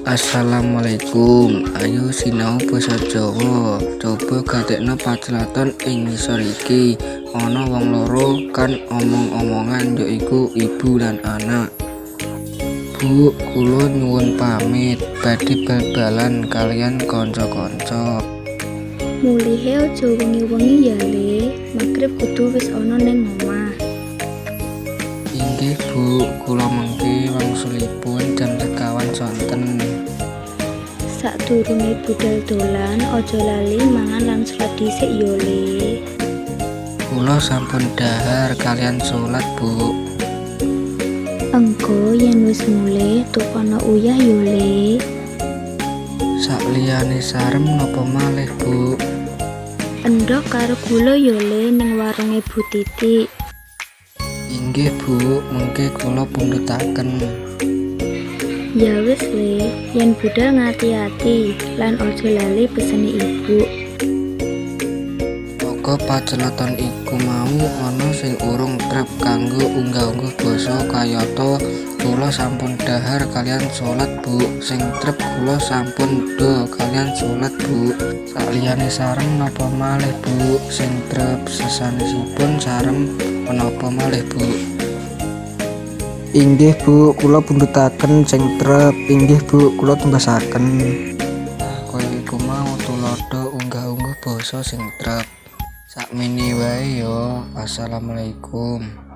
Assalamualaikum. Ayo sinau basa Jawa. Coba gatekno pacelathon ing ngisor iki. Ana wong loro kang omong-omongan, yaiku ibu lan anak. Bu, kula nyuwun pamit badhe bal-balan kaliyan kanca-kanca. Mulihe aja wengi-wengi ya, Le. Magrib kudu wis ana ning omah. Inggih, Bu, kula mengke wangsulipun jam 5.15 sonten. Sadurunge budal dolan, aja lali mangan lan salat dhisik ya, Le. Kula sampun dhahar kaliyan salat, Bu. Engko yen wis mulih tukono uyah yo, Le. Sakliyane sarem napa malih, Bu? Endhog karo gula yo, Le, ning warunge Bu Titik. Inggih, Bu, mengke kula pundhutaken. Ya wis, Le, yen budal ngati-ati lan aja lali pesene ibu. Saka pacelathon iku mau ana sing urung trep kanggo unggah-ungguh basa, kayata kula sampun dhahar kaliyan salat, Bu, sing trep kula sampun dha kaliyan salat, Bu. Sakliyane sarem napa malih, Bu? Sing trep sasanesipun sarem menapa malih, Bu? Inggih, Bu, kula pundhutaken sing trep. Inggih, Bu, kula tumbasaken. Nah, kaya iku mau tuladha unggah-ungguh basa sing trep. Sakmene wae ya. Assalamualaikum.